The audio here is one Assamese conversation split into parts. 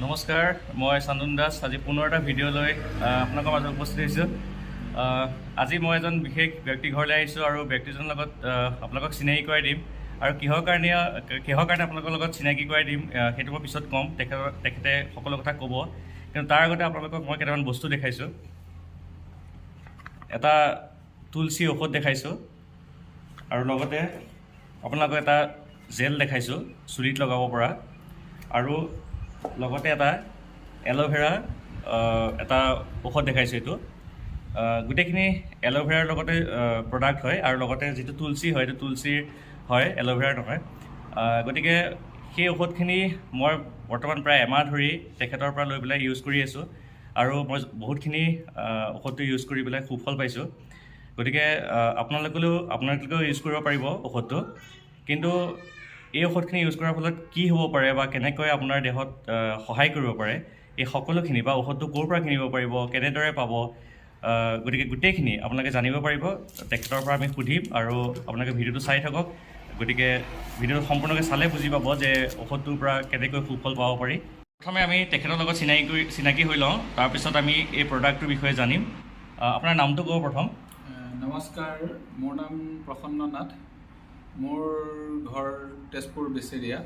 নমস্কাৰ, মই চন্দন দাস। আজি পুনৰ এটা ভিডিঅ' লৈ আপোনালোকৰ মাজত উপস্থিত হৈছোঁ। আজি মই এজন বিশেষ ব্যক্তি ঘৰলৈ আহিছোঁ আৰু ব্যক্তিজনৰ লগত আপোনালোকক চিনাকি কৰাই দিম আৰু কিহৰ কাৰণে আপোনালোকৰ লগত চিনাকি কৰাই দিম, সেইটো মই পিছত ক'ম। তেখেতে সকলো কথা ক'ব। কিন্তু তাৰ আগতে আপোনালোকক মই কেইটামান বস্তু দেখাইছোঁ। এটা তুলসী ঔষধ দেখাইছোঁ আৰু লগতে আপোনালোকক এটা জেল দেখাইছোঁ চুলিত লগাব পৰা আৰু লগতে এটা এল'ভেৰা এটা ঔষধ দেখাইছোঁ। এইটো গোটেইখিনি এল'ভেৰাৰ লগতে প্ৰডাক্ট হয় আৰু লগতে যিটো তুলসী হয়, এইটো তুলসীৰ হয়, এল'ভেৰাৰ নহয়। গতিকে সেই ঔষধখিনি মই বৰ্তমান প্ৰায় এমাহ ধৰি তেখেতৰ পৰা লৈ পেলাই ইউজ কৰি আছোঁ আৰু মই বহুতখিনি ঔষধটো ইউজ কৰি পেলাই সুফল পাইছোঁ। গতিকে আপোনালোকেও ইউজ কৰিব পাৰিব ঔষধটো। কিন্তু এই ঔষধখিনি ইউজ কৰাৰ ফলত কি হ'ব পাৰে বা কেনেকৈ আপোনাৰ দেহত সহায় কৰিব পাৰে, এই সকলোখিনি বা ঔষধটো ক'ৰ পৰা কিনিব পাৰিব, কেনেদৰে পাব, গতিকে গোটেইখিনি আপোনালোকে জানিব পাৰিব। তেখেতৰ পৰা আমি সুধিম আৰু আপোনালোকে ভিডিঅ'টো চাই থাকক। গতিকে ভিডিঅ'টো সম্পূৰ্ণকৈ চালে বুজি পাব যে ঔষধটোৰ পৰা কেনেকৈ সুফল পাব পাৰি। প্ৰথমে আমি তেখেতৰ লগত চিনাকি হৈ লওঁ, তাৰপিছত আমি এই প্ৰডাক্টটোৰ বিষয়ে জানিম। আপোনাৰ নামটো ক'ব প্ৰথম। নমস্কাৰ, মোৰ নাম প্ৰসন্ন নাথ। মোৰ ঘৰ তেজপুৰ বেচেৰিয়া,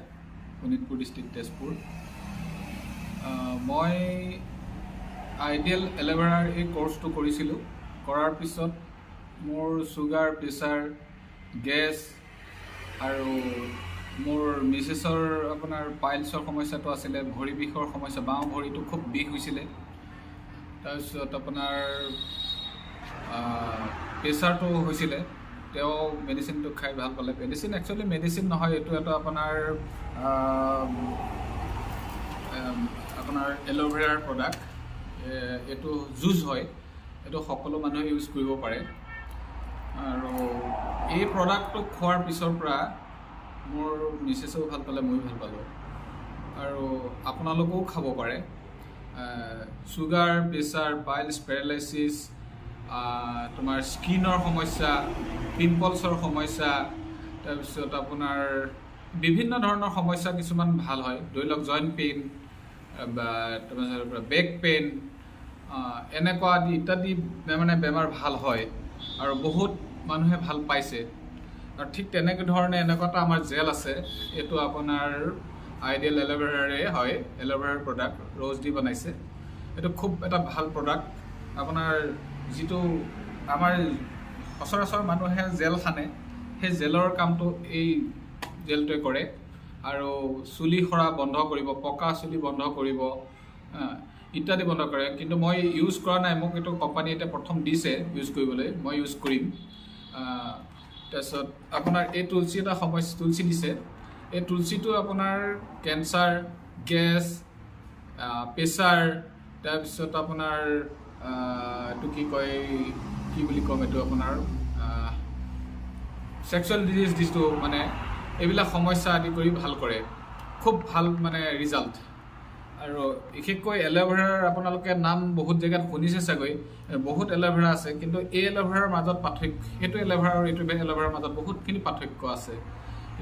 শোণিতপুৰ ডিষ্ট্ৰিক্ট, তেজপুৰ। মই আইডিয়েল এল'ভেৰাৰ এই কৰ্চটো কৰিছিলোঁ। কৰাৰ পিছত মোৰ চুগাৰ, প্ৰেছাৰ, গেছ আৰু মোৰ মিছেছৰ আপোনাৰ পাইলছৰ সমস্যাটো আছিলে, ভৰি বিষৰ সমস্যা, বাওঁ ভৰিটো খুব বিষ হৈছিলে। তাৰপিছত আপোনাৰ প্ৰেছাৰটো হৈছিলে। তেওঁ মেডিচিনটো খাই ভাল পালে। মেডিচিন, একচুৱেলি মেডিচিন নহয়, এইটো এটা আপোনাৰ আপোনাৰ এল'ভেৰাৰ প্ৰডাক্ট। এইটো জুচ হয়, এইটো সকলো মানুহে ইউজ কৰিব পাৰে। আৰু এই প্ৰডাক্টটো খোৱাৰ পিছৰ পৰা মোৰ মিছেছেও ভাল পালে, ময়ো ভাল পালোঁ আৰু আপোনালোকেও খাব পাৰে। চুগাৰ, প্ৰেছাৰ, পাইলছ, পেৰালাইচিছ, তোমাৰ স্কিনৰ সমস্যা, পিম্পলছৰ সমস্যা, তাৰপিছত আপোনাৰ বিভিন্ন ধৰণৰ সমস্যা কিছুমান ভাল হয়। ধৰি লওক জইণ্ট পেইন বা তাৰপিছত বেক পেইন, এনেকুৱা আদি ইত্যাদি মানে বেমাৰ ভাল হয় আৰু বহুত মানুহে ভাল পাইছে। আৰু ঠিক তেনেকৈ ধৰণে এনেকুৱা এটা আমাৰ জেল আছে। এইটো আপোনাৰ আইডিয়েল এল'ভেৰাৰে হয়, এল'ভেৰাৰ প্ৰডাক্ট, ৰ'জ দি বনাইছে। এইটো খুব এটা ভাল প্ৰডাক্ট। আপোনাৰ যিটো আমাৰ সচৰাচৰ মানুহে জেল সানে, সেই জেলৰ কামটো এই জেলটোৱে কৰে আৰু চুলি সৰা বন্ধ কৰিব, পকা চুলি বন্ধ কৰিব, ইত্যাদি বন্ধ কৰে। কিন্তু মই ইউজ কৰা নাই। মোক এইটো কোম্পানীয়ে এতিয়া প্ৰথম দিছে ইউজ কৰিবলৈ, মই ইউজ কৰিম। তাৰপিছত আপোনাৰ এই তুলসী এটা সমস্যা, তুলসী দিছে। এই তুলসীটো আপোনাৰ কেঞ্চাৰ, গেছ, প্ৰেছাৰ, তাৰপিছত আপোনাৰ এইটো কি কয়, কি বুলি ক'ম, এইটো আপোনাৰ ছেক্সুৱেল ডিজিজ যিটো, মানে এইবিলাক সমস্যা আদি কৰি ভাল কৰে। খুব ভাল মানে ৰিজাল্ট। আৰু বিশেষকৈ এল'ভেৰাৰ আপোনালোকে নাম বহুত জেগাত শুনিছে চাগৈ। বহুত এল'ভেৰা আছে, কিন্তু এই এল'ভেৰাৰ মাজত পাৰ্থক্য, সেইটো এল'ভেৰা আৰু এইটো এল'ভেৰাৰ মাজত বহুতখিনি পাৰ্থক্য আছে।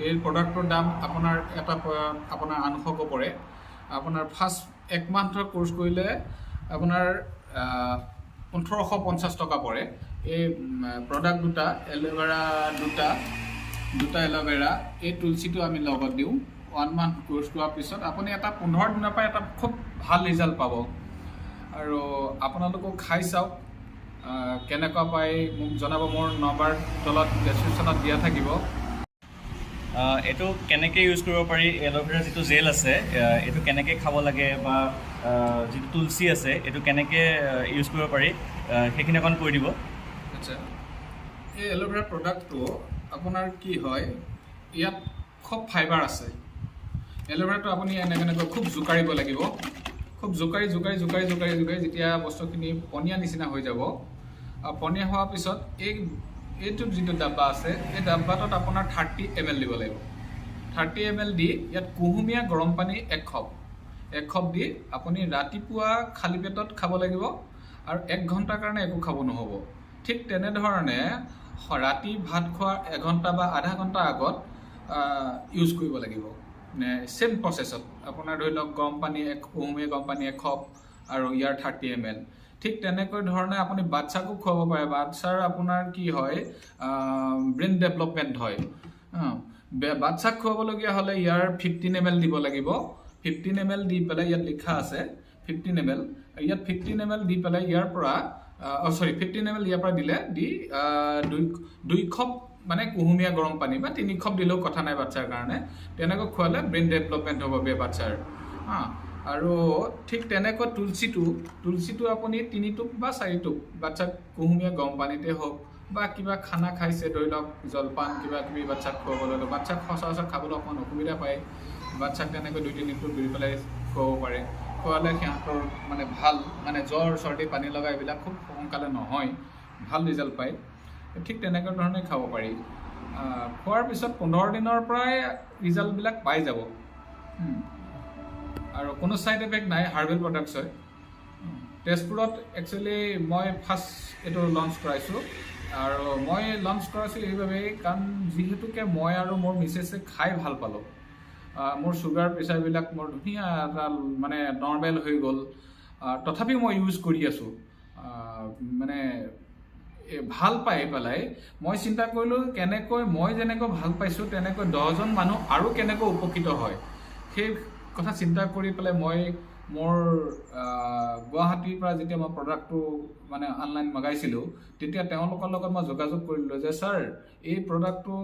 এই প্ৰডাক্টটোৰ দাম আপোনাৰ এটা আপোনাৰ 800কৈ পৰে। আপোনাৰ ফাৰ্ষ্ট এক মান্থৰ কোৰ্চ কৰিলে আপোনাৰ 1850 টকা পৰে। এই প্ৰডাক্ট দুটা, এল'ভেৰা দুটা, দুটা এল'ভেৰা, এই তুলসীটো আমি লগত দিওঁ। ওৱান মান্থ কোৰ্চ কৰাৰ পিছত আপুনি এটা 15 দিনৰ পৰা এটা খুব ভাল ৰিজাল্ট পাব। আৰু আপোনালোকেও খাই চাওক, কেনেকুৱা পায় মোক জনাব। মোৰ নম্বৰ তলত ডেছক্ৰিপশ্যনত দিয়া থাকিব। এইটো কেনেকৈ ইউজ কৰিব পাৰি, এল'ভেৰা যিটো জেল আছে, এইটো কেনেকৈ খাব লাগে বা যিটো তুলসী আছে, এইটো কেনেকৈ ইউজ কৰিব পাৰি, সেইখিনি অকণ কৈ দিব। আচ্ছা, এই এল'ভেৰা প্ৰডাক্টটো আপোনাৰ কি হয়, ইয়াত খুব ফাইবাৰ আছে। এল'ভেৰাটো আপুনি এনেকৈ এনেকৈ খুব জোকাৰিব লাগিব। খুব জোকাৰি জোকাৰি জোকাৰি জোকাৰি জোকাৰি যেতিয়া বস্তুখিনি পনীয়া নিচিনা হৈ যাব আৰু পনীয়া হোৱাৰ পিছত এইটো যিটো ডাব্বা আছে, এই ডাব্বাটোত আপোনাৰ 30 ml দিব লাগিব। 30 ml দি ইয়াত কুহুমীয়া গৰম পানী এক খপ এক খপ দি আপুনি ৰাতিপুৱা খালী পেটত খাব লাগিব আৰু এক ঘণ্টাৰ কাৰণে একো খাব নহ'ব। ঠিক তেনেধৰণে ৰাতি ভাত খোৱাৰ এঘণ্টা বা আধা ঘণ্টা আগত ইউজ কৰিব লাগিব, ছেম প্ৰচেছত। আপোনাৰ ধৰি লওক গৰম পানী এক, কুহুমীয়া গৰম পানী এখপ আৰু ইয়াৰ 30 ml। ঠিক তেনেকৈ ধৰণে আপুনি বাচ্ছাকো খুৱাব পাৰে। বাচ্ছাৰ আপোনাৰ কি হয়, ব্ৰেইন ডেভেলপমেণ্ট হয়। বাচ্ছাক খুৱাবলগীয়া হ'লে ইয়াৰ 15 ml দিব লাগিব। 15 ml দি পেলাই, ইয়াত লিখা আছে 15 ml, ইয়াত 15 ml দি পেলাই ইয়াৰ পৰা, চৰি, 15 ml ইয়াৰ পৰা দিলে দি দুই খপ মানে কুহুমীয়া গৰম পানী বা তিনি খপ দিলেও কথা নাই বাচ্ছাৰ কাৰণে। তেনেকৈ খোৱালে ব্ৰেইন ডেভেলপমেণ্ট হ'ব বাচ্ছাৰ। হা, আৰু ঠিক তেনেকৈ তুলসীটো আপুনি তিনিটোপ বা চাৰিটোপ বাচ্ছাক কুহুমীয়া গৰম পানীতে হওক বা কিবা খানা খাইছে, ধৰি লওক জলপান কিবা কিবি বাচ্ছাক খুৱাবলৈ হ'লে, বাচ্ছাক সচৰাচৰ খাবলৈ অকণমান অসুবিধা পায়, বাচ্ছাক তেনেকৈ দুই তিনিটোপ দি পেলাই খুৱাব পাৰে। খোৱালে সিহঁতৰ মানে ভাল, মানে জ্বৰ, চৰ্দি, পানী লগা এইবিলাক খুব সোনকালে নহয়, ভাল ৰিজাল্ট পায়। ঠিক তেনেকুৱা ধৰণে খাব পাৰি। খোৱাৰ পিছত 15 দিনৰ পৰাই ৰিজাল্টবিলাক পাই যাব। আৰু কোনো ছাইড এফেক্ট নাই, হাৰ্বেল প্ৰডাক্টছ হয়। তেজপুৰত একচুৱেলি মই ফাৰ্ষ্ট এইটো লঞ্চ কৰাইছোঁ আৰু মই লঞ্চ কৰাইছোঁ এইবাবেই, কাৰণ যিহেতুকে মই আৰু মোৰ মিছেছে খাই ভাল পালোঁ। মোৰ চুগাৰ প্ৰেছাৰবিলাক মোৰ ধুনীয়া এটা মানে নৰ্মেল হৈ গ'ল। তথাপিও মই ইউজ কৰি আছোঁ। মানে ভাল পাই পেলাই মই চিন্তা কৰিলোঁ, কেনেকৈ মই যেনেকৈ ভাল পাইছোঁ তেনেকৈ 10জন মানুহ আৰু কেনেকৈ উপকৃত হয়, সেই কথা চিন্তা কৰি পেলাই মই মোৰ গুৱাহাটীৰ পৰা যেতিয়া মই প্ৰডাক্টটো মানে অনলাইন মগাইছিলোঁ, তেতিয়া তেওঁলোকৰ লগত মই যোগাযোগ কৰিলোঁ যে ছাৰ, এই প্ৰডাক্টটো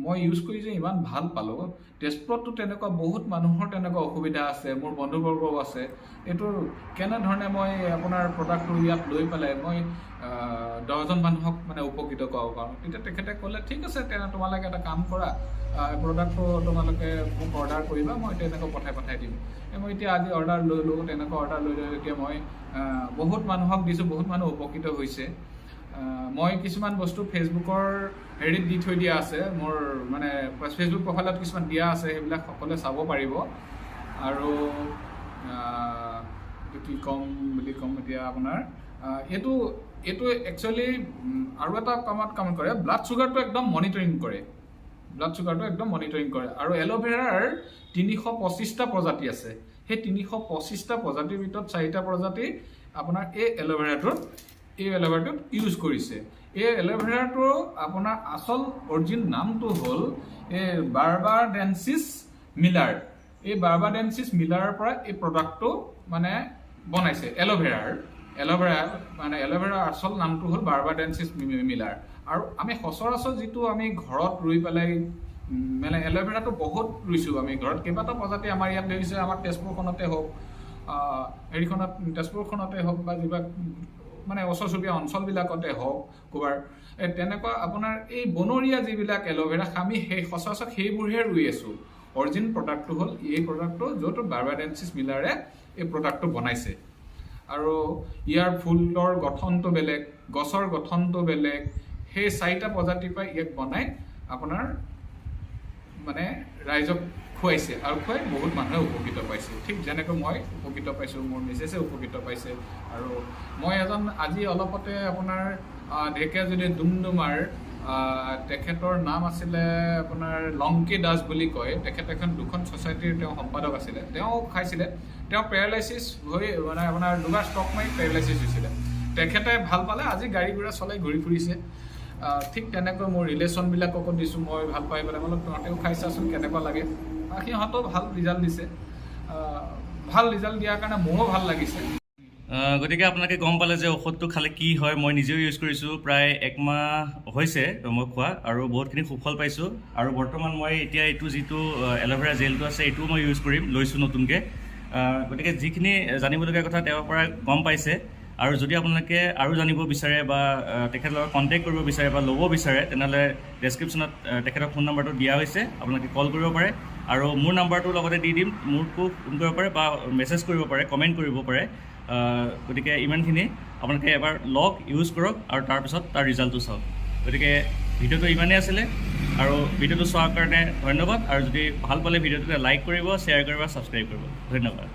মই ইউজ কৰি যে ইমান ভাল পালোঁ, তেজপুৰততো তেনেকুৱা বহুত মানুহৰ তেনেকুৱা অসুবিধা আছে, মোৰ বন্ধুবৰ্গও আছে, এইটো কেনেধৰণে মই আপোনাৰ প্ৰডাক্টটো ইয়াত লৈ পেলাই মই 10জন মানুহক মানে উপকৃত কৰাব পাৰোঁ? তেতিয়া তেখেতে ক'লে, ঠিক আছে, তেনে তোমালোকে এটা কাম কৰা, প্ৰডাক্টটো তোমালোকে মোক অৰ্ডাৰ কৰিবা, মই তেনেকৈ পঠাই পঠাই দিম। মই এতিয়া আজি অৰ্ডাৰ ল'লোঁ। তেনেকুৱা অৰ্ডাৰ লৈ লৈ এতিয়া মই বহুত মানুহক দিছোঁ, বহুত মানুহ উপকৃত হৈছে। মই কিছুমান বস্তু ফেচবুকৰ হেৰিত দি থৈ দিয়া আছে, মোৰ মানে ফেচবুক প্ৰফাইলত কিছুমান দিয়া আছে, সেইবিলাক সকলোৱে চাব পাৰিব। আৰু এইটো কি ক'ম বুলি ক'ম এতিয়া আপোনাৰ, এইটো এইটো একচুৱেলি আৰু এটা কামত কাম কৰে, ব্লাড চুগাৰটো একদম মনিটৰিং কৰে, ব্লাড চুগাৰটো একদম মনিটৰিং কৰে। আৰু এল'ভেৰাৰ 325টা প্ৰজাতি আছে। সেই 325টা প্ৰজাতিৰ ভিতৰত চাৰিটা প্ৰজাতি আপোনাৰ এই এল'ভেৰাটোত ইউজ কৰিছে। এই এল'ভেৰাটোৰ আপোনাৰ আচল অৰিজিন নামটো হ'ল এই বাৰ্বাডেনচিছ মিলাৰ। এই বাৰ্বাডেনচিছ মিলাৰৰ পৰা এই প্ৰডাক্টটো মানে বনাইছে এল'ভেৰাৰ। এল'ভেৰা মানে এল'ভেৰাৰ আচল নামটো হ'ল বাৰ্বাডেনচিছ মিলাৰ। আৰু আমি সচৰাচৰ যিটো আমি ঘৰত ৰুই পেলাই মানে এল'ভেৰাটো বহুত ৰুইছোঁ আমি ঘৰত, কেইবাটাও প্ৰজাতি আমাৰ ইয়াত দেখিছে, আমাৰ তেজপুৰখনতে হওক, হেৰিখনত তেজপুৰখনতে হওক বা যিবিলাক মানে ওচৰ চুবুৰীয়া অঞ্চলবিলাকতে হওক ক'ৰবাৰ, এই তেনেকুৱা আপোনাৰ এই বনৰীয়া যিবিলাক এল'ভেৰা, আমি সেই সচৰাচৰ সেইবোৰহে ৰুই আছোঁ। অৰিজিন প্ৰডাক্টটো হ'ল এই প্ৰডাক্টটো, য'ত বাৰ্বাডেনচিছ মিলাৰে এই প্ৰডাক্টটো বনাইছে। আৰু ইয়াৰ ফুলৰ গঠনটো বেলেগ, গছৰ গঠনটো বেলেগ। সেই চাৰিটা প্ৰজাতিৰ পৰা ইয়াক বনাই আপোনাৰ মানে ৰাইজক খুৱাইছে আৰু খুৱাই বহুত মানুহে উপকৃত পাইছে। ঠিক যেনেকৈ মই উপকৃত পাইছোঁ, মোৰ মিছেছে উপকৃত পাইছে। আৰু মই এজন আজি অলপতে আপোনাৰ ঢেকীয়াজুলি ডুমডুমাৰ, তেখেতৰ নাম আছিলে আপোনাৰ লংকী দাস বুলি কয়, তেখেত এখন দুখন ছ'চাইটিৰ তেওঁ সম্পাদক আছিলে। তেওঁ খাইছিলে, তেওঁ পেৰালাইচিছ হৈ মানে আপোনাৰ দুবাৰ ষ্ট্ৰক মাৰি পেৰালাইচিছ হৈছিলে। তেখেতে ভাল পালে, আজি গাড়ী ঘোঁৰা চলাই ঘূৰি ফুৰিছে। ঠিক তেনেকৈ মোৰ ৰিলেশ্যনবিলাককো দিছোঁ মই ভাল পাই পেলাই, বোলো তহঁতেও খাই চাচোন কেনেকুৱা লাগে। সিহঁতেও ভাল ৰিজাল্ট দিছে। ভাল ৰিজাল্ট দিয়াৰ কাৰণে মোৰো ভাল লাগিছে। গতিকে আপোনালোকে গম পালে যে ঔষধটো খালে কি হয়। মই নিজেও ইউজ কৰিছোঁ, প্ৰায় একমাহ হৈছে মই খোৱা আৰু বহুতখিনি সুফল পাইছোঁ। আৰু বৰ্তমান মই এতিয়া এইটো যিটো এল'ভেৰা জেলটো আছে, এইটোও মই ইউজ কৰিম লৈছোঁ নতুনকৈ। গতিকে যিখিনি জানিবলগীয়া কথা তেওঁৰ পৰা গম পাইছে। আৰু যদি আপোনালোকে আৰু জানিব বিচাৰে বা তেখেতৰ লগত কণ্টেক্ট কৰিব বিচাৰে বা ল'ব বিচাৰে, তেনেহ'লে ডেছক্ৰিপশ্যনত তেখেতৰ ফোন নাম্বাৰটো দিয়া হৈছে, আপোনালোকে কল কৰিব পাৰে। আৰু মোৰ নাম্বাৰটো লগতে দি দিম, মোকো ফোন কৰিব পাৰে বা মেছেজ কৰিব পাৰে, কমেণ্ট কৰিব পাৰে। গতিকে ইমানখিনি, আপোনালোকে এবাৰ লওক, ইউজ কৰক আৰু তাৰপিছত তাৰ ৰিজাল্টটো চাওক। গতিকে ভিডিঅ'টো ইমানেই আছিলে আৰু ভিডিঅ'টো চোৱাৰ কাৰণে ধন্যবাদ। আৰু যদি ভাল পালে ভিডিঅ'টো লাইক কৰিব, শ্বেয়াৰ কৰিব, ছাবস্ক্ৰাইব কৰিব। ধন্যবাদ।